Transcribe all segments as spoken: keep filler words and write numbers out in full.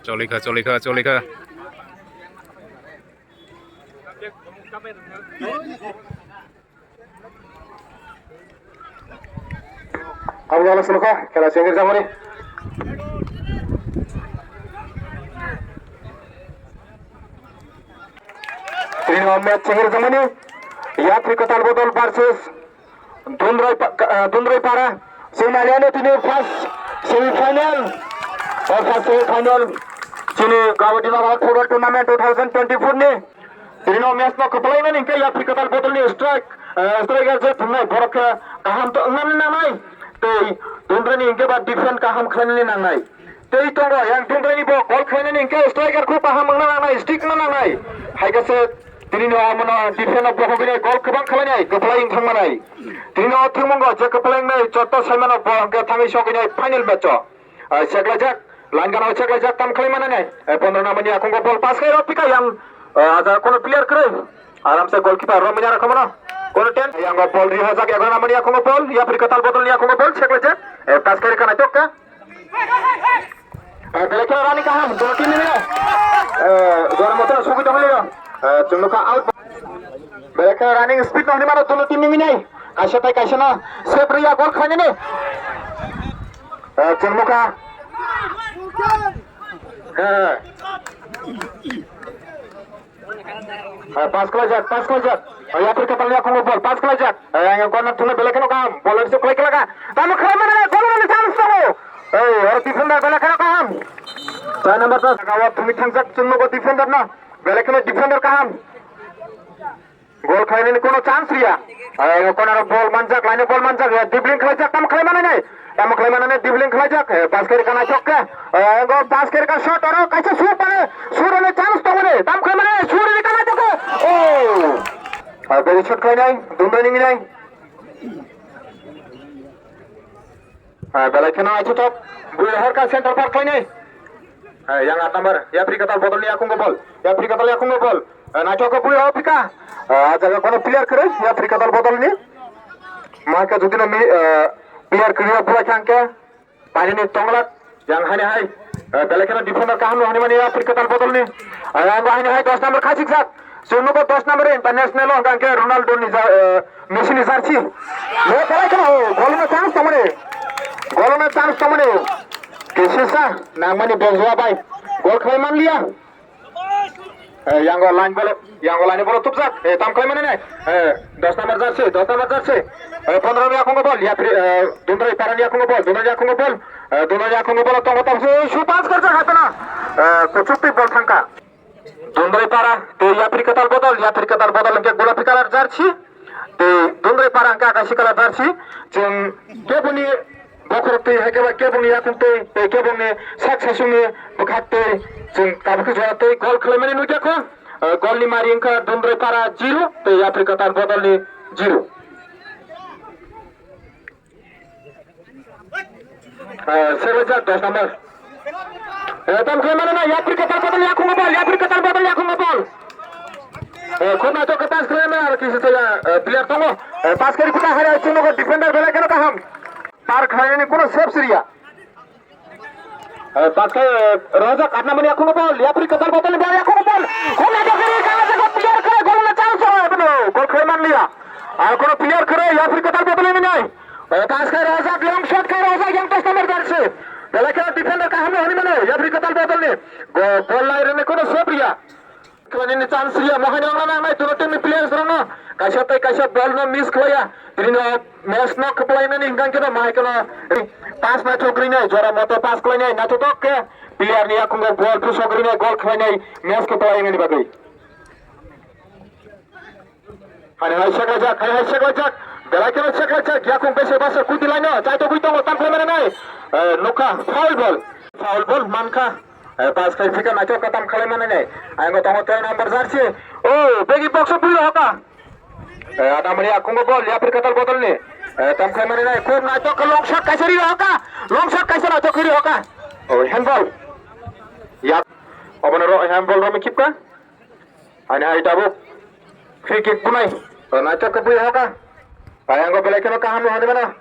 Cholikha, cholikha, cholikha. Abdullah Suluka, khela chengir jamani. Tini o match chengir jamani. Yapri Katal Bodol versus Dundrai pa-, ka-, ah, Dundrai Para. Chwng nailaianw tini first semi final. O first semi final. Chini Gaudiya Football Tournament two thousand twenty-four ni. Tini o match no kwplaimani hwnkhe Yapri Katal Bodol ni strike, ah, striker je thumnai borok khe kaham to wngnani nangnai. Tei Dundrai ni hwnkhe ba defend kaham khlainani nangnai. Tei tongo yang Dundrai ni bo goal khlainani hwnkhe striker khub kaham wngna nangnai, stick na nangnai. Hai khe se tini no amo no defend of bohogini goal kwbang khlainai, kwplai wng thangmanai. Tini no thwngmungo je kwplai wngnai chotto saimano bo hwnkhe thangwi sogwinai final match o. Ah, cheklaijak, line gana cheklaijak, tam khlai mananai. Eh, pondro number ni akhungo ball pass khairo pika yang, eh, aja kono player kwrwi. Aram se goalkeeper romwi nara khamono. Kono ten, yang ball rihojak, egaroh number ni akhungo ball, Yapri Katal Bodol ni akhungo ball, cheklaijak. Eh, pass khairi kana tokka. Eh, belai khe running kaham, duno team ni mino. Eh, jora moto sugwi tongwi liyo. Eh, chwng nukha out. Belai khe running speed no hwnwi mano duno team ni minai. Kaisa tai kaisa no save rwya goal khlainani. Eh, chwng nukha. Eh. Eh, pass khlaijak, pass khlaijak. Eh, Yapri Katal ni akhungo ball, pass khlaijak. Eh, yang corner thumna belai kheno kaham. Ball risi khlai khlaga. Tamo khlai mano, goal ni chance tongo. Eh, oro defender belai kheno kaham. Char number pass, kawa thumwi thangjak chwng nogo defender no. Belai kheno defender kaham. Goal khlainani kono chance riya. Eh, corner ball manjak, line ball manjak, eh, dribbling khlaijak, tamo khlai mananai. Tamo khlai mananai dribbling khlaijak, eh, pass khairi kana chok khe. Eh, go pass khairi ka shot oro, kaisa shoot mane, shoot mane chance tongmani. Tamo khlai mananai, shoot ri kana chok khe. Oh. Ah, beri shot khlainai, Dundrai ni nai. Ah, belai kheno naithothok, bui rohor ka center part khlainai. Ah, yang aat number, Yapri Katal Bodol ni akhungo ball. Yapri Katal ni akhungo ball. Ah, naithok khe bui rohor pika. Ah, jaga kono player kwrwi, Yapri Katal Bodol ni. Maka jodi no mi, ah, player kwrwi bua thangkhe, paini ni tonglat, yang hani hai. Ah, belai kheno defender kaham no hani mani Yapri Katal Bodol ni. Ah, yang hani hai dos number khachik jak. Chwng nugo dos number international o hwnkha khe Ronaldo ni ja-, eh, Messi ni jersey. Bo belai kheno, oh, goal no chance tongmani. Goal no chance tongmani. Kisisa nangmani Benzema bai. Goal khlai manliya. Eh, yango line bolo, yango line bolo tupjak. Eh, tam khlai mani nai. Eh, dos number jersey, dos number jersey. Eh, pondro ni akhungo ball, Yapri, eh, Dundrai Para ni akhungo ball, Dundrai ni akhungo ball. Eh, Dundrai ni akhungo ball tongo tam su, su pass karjak hatana. Eh, kuchuk twi ball thangka. Dundrai Para tei Yapri Katal Bodol, Yapri Katal Bodol hwnkhe gulapi colour jersey, tei Dundrai Para hwnkhe akashi colour jersey. Chwng keboni bokhorok twi hai khe ba keboni yakung twi tei keboni sak sasungni bwkhak twi chwng tabuk khe jora twi gol khlaimani nukjakha. Eh, golni mari wngkha Dundrai Para zero tei Yapri Katal Bodolni zero. Eh, seven jak, dos number. Eh, tam khe mano na, Yapri Katal Bodol ni akhungo ball, Yapri Katal Bodol ni akhungo ball. Eh, khub naithok khe pass khlai mano aro kisa soya, eh, player tongo. Eh, pass khe rikhuta hai chwng nogo defender belai kheno kaham. Par khlainani kuno save siriya. Eh, pass khe, eh, rojak aat number ni akhungo ball, Yapri Katal Bodol ni akhungo ball. Khub naithok khe rikha, player khe gol na chance tongo, gol khlai manliya. Ar kono player khe Yapri Katal Bodol ni nai. Eh, pass khe rojak, long shot khe rojak, yang dos number jersey. Belai khe defender kaham no hwnwi mano, Yapri Katal Bodol ni. Go-, goal line rwni kono save riya. Khlainani chance riya, mohai no wngna nangnai, duno team ni players rokno. Kaisa tei kaisa ball no miss khlaiya. Tini no match no kwplaimani hwnkha khe no, mohai kono pass naithok rinai, jora moto pass khlainai, naithotok khe player ni yakungo ball pusok rinai, goal khlainai, match kwplai wngani bagwi. Hani hai seklaijak, hai hai seklaijak. Belai kheno seklaijak. Yakung bese basa kuti laino. Chaitogwi tongo, tam khlai mani nai. Eh, nukha, foul ball. Foul ball mankha. Eh, pass khai phika naithok khe tam khlai mani nai. Ayang tongo ten number jersey. Oh, begi box o bui rohoka. Eh, aat number ni akhungo ball, Yapri Katal Bodol ni. Eh, tam khlai mani nai. Khub naithok khe long shot kaisa ri rohoka. Long shot kaisa naithok ri rohoka. Oh, handball. Yak. Obono ro handball romwi khipka. Ani hai tabuk free kick bunai. Naithok khe bui hoka. Ayango belai kheno kaham no hwnwi mano.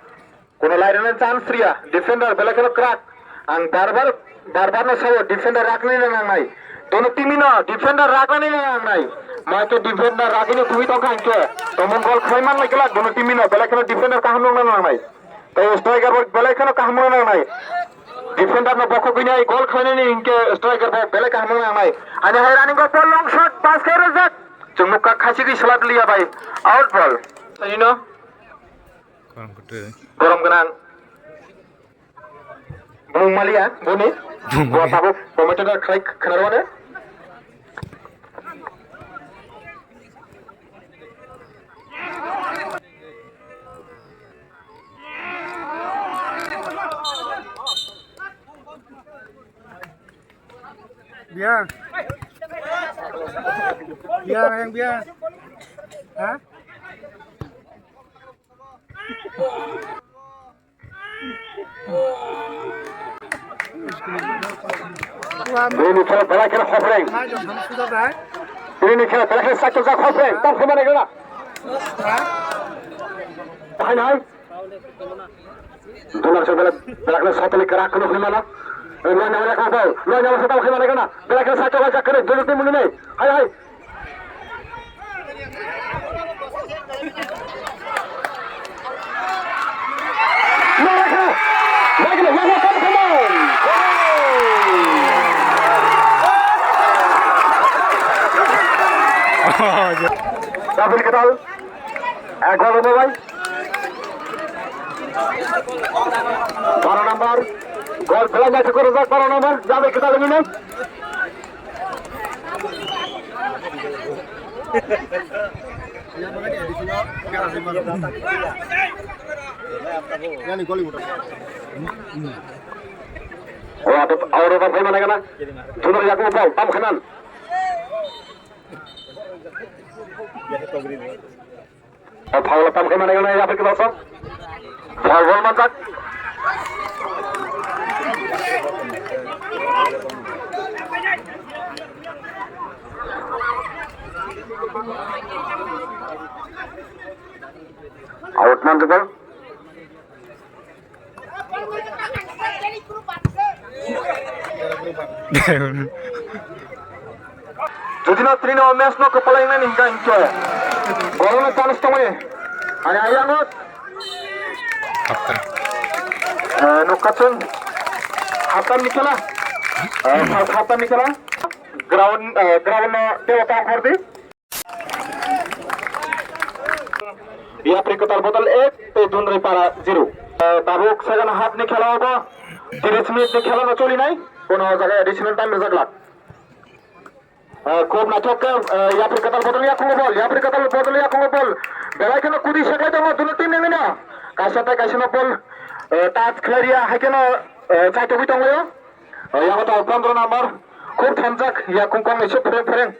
Kuno lairwna chance riya. Defender belai kheno crack. Ang barbar, barbar no sao, defender raknai no nangnai. Dono timi no defender raknai no nangnai. Maike defender rakini tugui tongkha hingke. Tomung gol khoi man lai kela, dono timi no belai kheno defender kaham no nangnai. Tei striker bo belai kheno kaham no nangnai. Defender no bokhok gini ai gol khlainani hingke striker bo belai kaham no nangnai. Ani hai running go ball long shot pass khe rojak. Chwng nukha khachigwi slat liya bai. Out ball. Saino. Borom gwnang. Bumung maliya, boni. Bumung maliya. Bo tabuk commentator khlai khwnarwano. Biya. Biya, yang biya. Ha? Bini khela belai khela khophreng. Bini khela belai khela sakjak khophreng. Tam khema nai gana. Hai hai. Dunar sa belai belai khela satali kara khelo khema na. Lo nyama khophreng. Lo nyama sa tam khema nai gana. Belai khela sakjak khophreng. Dulu tim muni nai. Hai hai. David Kedal, eh, gol bai. Baro number, gol belai nai koro jak baro number, David Kedal ini. Oro ba phai mana kana? Juno ya ko pau tam khanan. O phaula tam khe manai gana yapri kebasok. Foul ball manjak. Out manjak. Jodi no tini no match no kwpalai nani hingka hingke. Borok no chance tongmani. Ani ayang o. Hapta. Eh, nukha chwng. Hapta ni khela. Eh, first hapta ni khela. Ground, eh, ground no teo ta khordi. Yapri Kwtal Bodol ek tei Dundrai Para zero. Eh, tabuk second half ni khela o bo tris minute ni khela no choli nai. Kono jaga additional time rijak lak. Eh, khub naithok khe, eh, Yapri Kwtal Bodol yakungo bol, Yapri Kwtal Bodol yakungo bol. Belai kheno kudi seklai tongo, duno team ni no. Kaisa tei kaisa no bol, eh, touch khlai riya, hai kheno, eh, chaitogwi tonglaio. Eh, yago tongo pondro number, khub thamjak, yakung kong naisuk phereng phereng.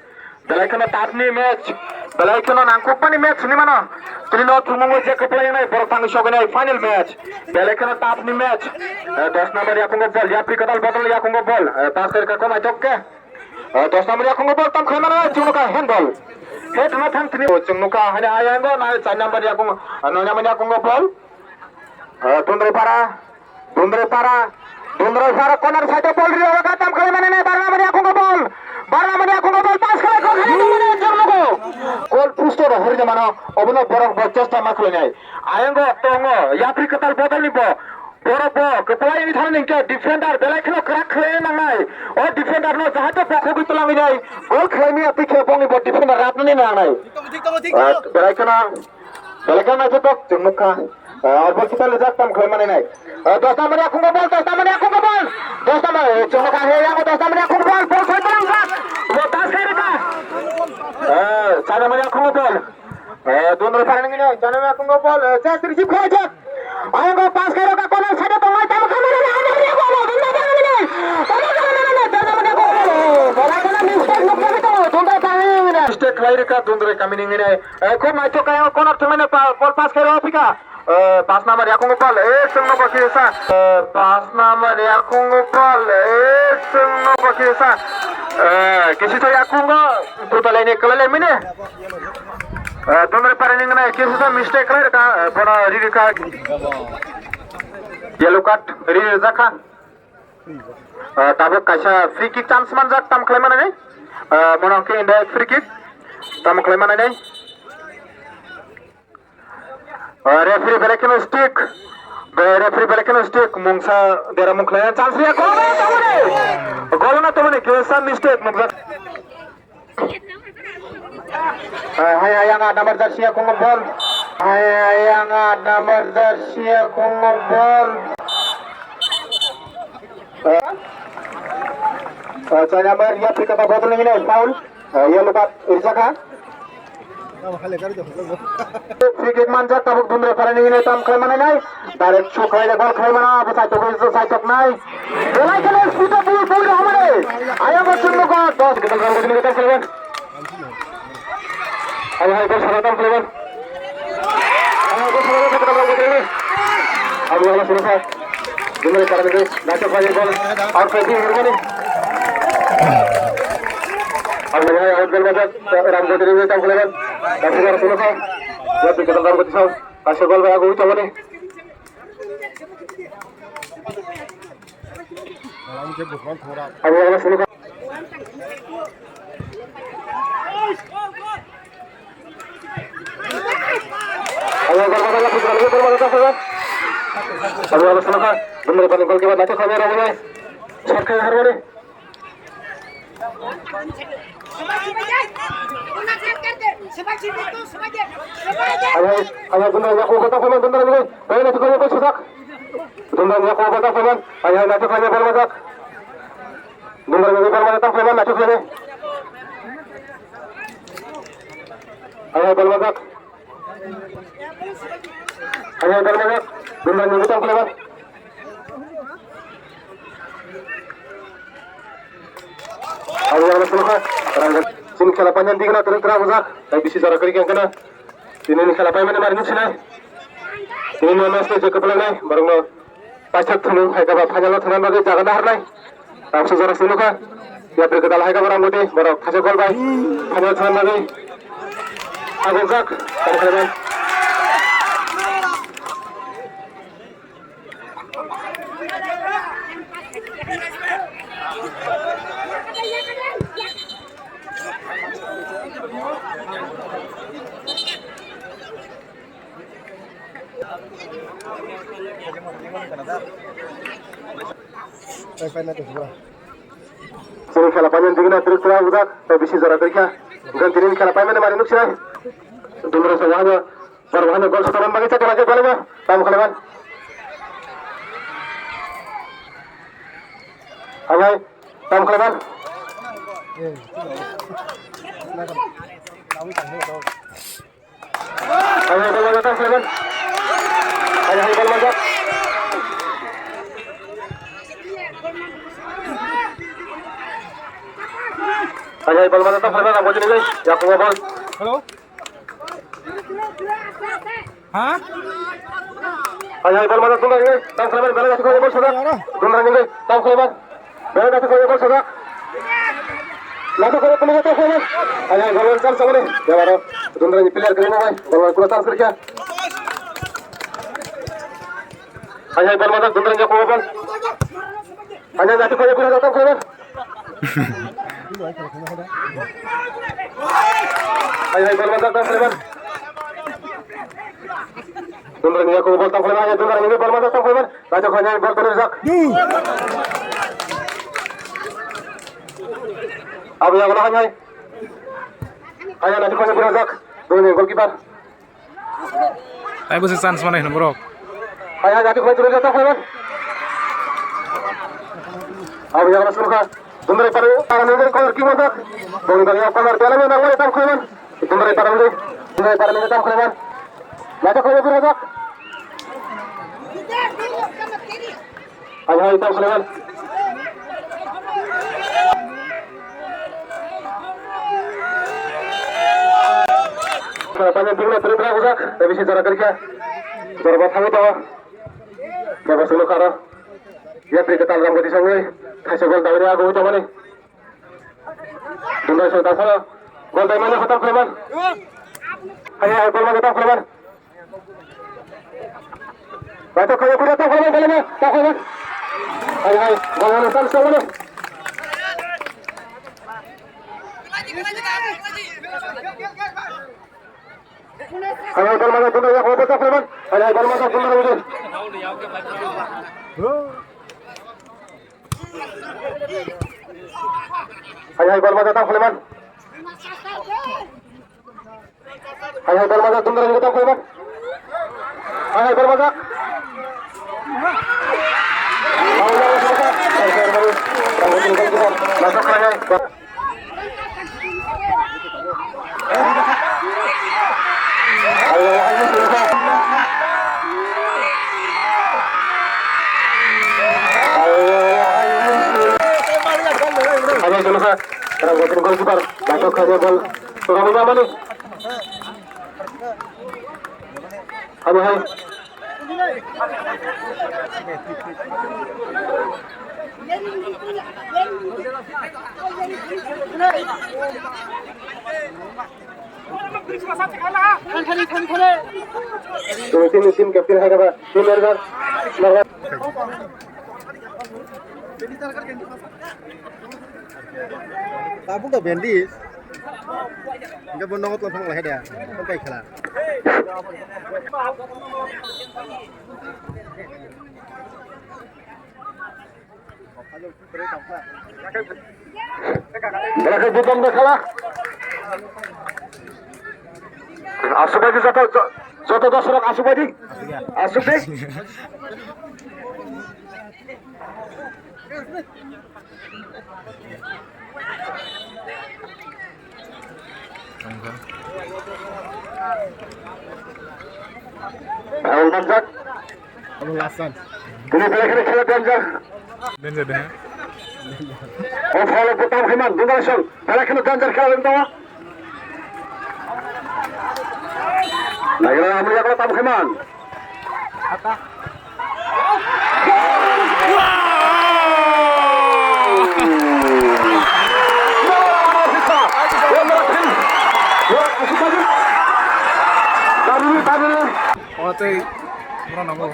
Belai kheno tough ni match, belai kheno nangkukmani match hinwi mano. Tini no thwngmung je kwplai wngnai, borok thangwi sogwi nai final match. Belai kheno tough ni match. Eh, dos number yakungo bol, Yapri Kwtal Bodol yakungo bol. Eh, pass khe rwkha kok naithok khe. Eh, dos number yakungo bol tam khaimano, chwng nukha handball. Head rwna thang tini, chwng nukha, haino ayang o, na char number yakung, eh, noi number yakungo bol. Eh, Dundrai Para, Dundrai Para, Dundrai Para corner side o bol rio, tam khaimano, na bar number yakungo bol. Bar number yakungo bol, pass khlai kok, haino chwng nukho. Goal post o rohorwi mano, obono borok bo chesta ma khlainai. Ayang o tongo, Yapri Kwtal Bodol ni bo. Borok bo kwplai wngwi thangni hwnkhe defender belai kheno kwrak khlaiwi nangnai. O defender no jahate bokhogwi twlangwi nai gol khlaimaya twi khe bongni bo defender rapnani nangnai. Ah, belai kheno, belai kheno naithotok chwng nukha. Ah, o bol kita lijak tam khlai mani nai. Ah, dos number yakungo bol, dos number yakungo bol. Dos number, eh, chwng nukha he yang dos number yakungo bol, bol sai twlang jak. Bo tas khai rwkha. Eh, char number yakungo bol. Eh, Dundrai Para nini, char number yakungo bol, eh, chak tiri chip khai jak. Ayang o pass khe rwkha corner side o tongnai tamo khamani ni, ani ni bol, Dundrai Para nini. Tamo khamani ni, tamo khamani ni, tamo khamani ni, tamo khamani ni, tamo khamani ni. Mistake khlai rwkha Dundrai Kamini nini. Eh, khub naithok khe ayang o corner thwngmani pa-, bol pass khe rw phika. Eh, pass number yakungo bol, eh, chwng no bakisa. Eh, pass number yakungo bol, eh, chwng no bakisa. Eh, kisi to yakungo tutalai ni kwlai lai mini. Eh, Dundrai Para ni nai kisa sa mistake khlai rwkha, eh, bono ri rwkha. Yellow card ri rwjakha. Ah, tabuk kaisa free kick chance manjak, tam khlai manai nai. Ah, mono hwnkhe indirect free kick. Tam khlai manai nai. Ah, referee belai kheno strict. Be-, referee belai kheno strict. Mungsa dera mung khlai chance ya. Goal na tongmani. Goal na tongmani. Clear mistake mungsa. Ah, hai, hai, ang ada number jersey akung bol. Hai, hai, ang ada number jersey akung bol. Ah, ah, chai number ya, pick up botol ni foul. Ah, yellow card, irjaka. Free kick manjak, tabuk Dundra pharani hwnwi tam khlai manai nai. Direct shoot khlai, goal khlai mana, abo saitok, saitok nai. Belai kheno speed o bui, bui rw hamani. Ayang o chwng nukha, dos. Kitan rang bujini kitan khlaiban. Abo hai goal sana tam khlaiban. Abo goal sana tam khlaiban. Abo hala sana sa. Dundra pharani hwnwi, naithok khlai goal. Out khlai di, Hermani. Abo hai out goal baja. Ramboti ni tam khlaiban. Kaisa gol sunu kha. Ya, tu kita Ramboti sao. Kaisa gol bai ago ui tongmani. Abo, abo sunu kha. Abo, abo, abo, abo, abo, abo, abo, abo, abo sunu kha. Dundra pharani goalkeeper naithok khlai rw bai. Shot khai Hermani. Abo, abo, Dundra yaku kota phaimani, Dundra ni, bai naithok khlai, bai sujak. Dundra yaku kota phaimani, abo naithok khlai, bol majak. Dundra ni bol majak, ta phaimani, naithok khlai. Abo bol majak. Abo bol majak. Dundra ni bol khlai. Abo yang sunu kha, rang chini khela panjang digna terus terang bujak, tai bisi jora kari kang kana. Tini ni khela paimani mari nuk sinai. Tini ni match ni je kwplai nai, borok no paithak thumung hai kaba final o thangna bagwi jaga nahar nai. Tamsa jora sunu kha, yapri kedal hai kaba Ramboti, borok thaisa gol bai final thangna bagwi agujak, tang khlaiman. Chini khela paimani digna twrwk twrwk ujak, tei bisi jora kwrwikha. Hwnkhe tini khela paimani mari nuk sinai. Dundra sa wahano. Borok hano gol sotonani bagwi chakla khe belai no tam khlaiman. Hai hai tam khlaiman. Hai hai bol majak tam khlaiman. Hai hai bol majak. Hai hai bol majak tam khlaiman. Ang bojini gai. Yakubo bol. Hello. Ha? Hai hai bol majak Dundra ni tam khlaiman, belai naithok khlai bol sojak. Dundra ni tam khlaiman. Belai naithok khlai bol sojak. Naithok khlai police tam khlaiman. Hai hai bol majak tam khlaiman. Yabaro Dundra ni player kwrwngma bai bol kura tam khlai kha. Hai hai bol majak Dundra ni yakubo bol. Hai hai naithok khlai police tam khlaiman. Hai hai bol majak tam khlaiman. Dundra ni yakubo bol tam khlaiman, hai Dundra ni bol majak tam khlaiman. Naithok khlai bol toni rijak. Abo yago hai hai. Hai hai naithok khlai bol rijak. Dundra ni goalkeeper. Tai bwswk chance manai hwno borok. Hai hai naithok khlai bol rijak tam khlaiman. Abo yago sunu kha. Dundra pharani, pharani corner kick manjak. Bongni bagwi corner belai no nangmani tam khlaiman. Dundra pharani, Dundra pharani tam khlaiman. Naithok khlai bwrajak. Hai hai tam khlaiman. Pharani bwrwi bwrwi bwrajak. Bisi jora kwrwikha. Jorba thangwi tongo. Jorba sulu kharo. Yapri kwtal rang bwtwi songwi. Thaisa gol dawri ago wi tongmani. Dundra song tangphano. Gol daimani hotam khlaiman. Hai, hai, gol mani tam khlaiman. Naithok khlai, khlai, tam khlaiman, khlaiman, tam khlaiman. Hai, hai, bol mano, chance mano. Hai, hai, bol mano, tunda ya, bol mano, tunda ya. Hai, hai, bol mano, tunda ya. Hai, hai, bol mano, tunda ya. Hai, hai, bol mano, tunda ya, tunda ya. Hai, hai, bol mano. Hai, hai, hai, hai. Abo jolokha, rang botin goalkeeper, batok khaja bol, torabo jamani. Abo hai. Tumi team, team captain hai kha ba, team leader, leader. Tabuk da bendi. Enggak bondo ngot langsung lah dia. Sampai khala. Belakang button bai khala. Aswk bai joto, joto dosrok aswk bai di. Aswk di. Foul manjak. Abo last chance. Tini belai kheno khela danger. Danger de, ha? O foul bo tam khaiman, Dungal Song. Belai kheno danger khela wng tongo. Nagira amri yakla tam khaiman. O tei, borok nango.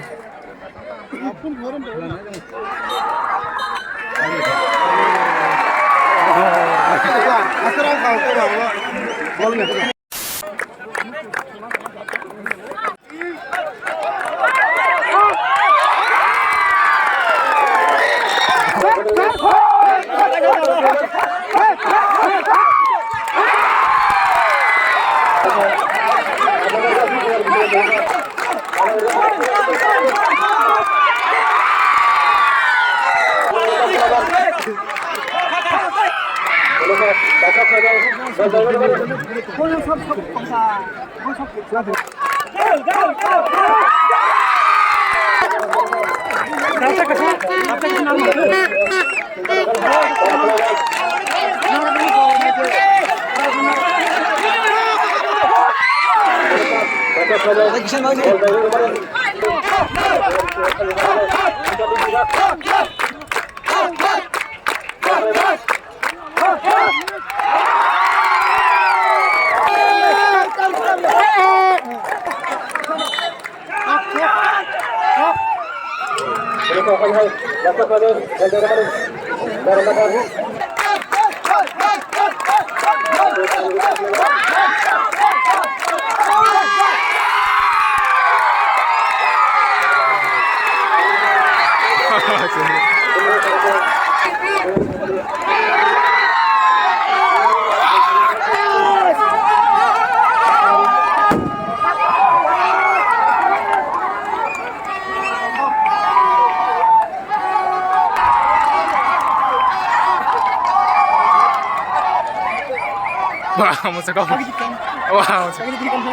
Wah, masuk kau. Wah, masuk.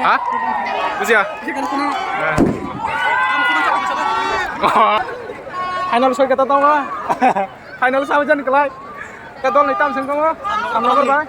Ha? Busia? Final soi kata tau nggak? Final soi hujan kelai. Kadol ni tam sengkong. Samno kor bai.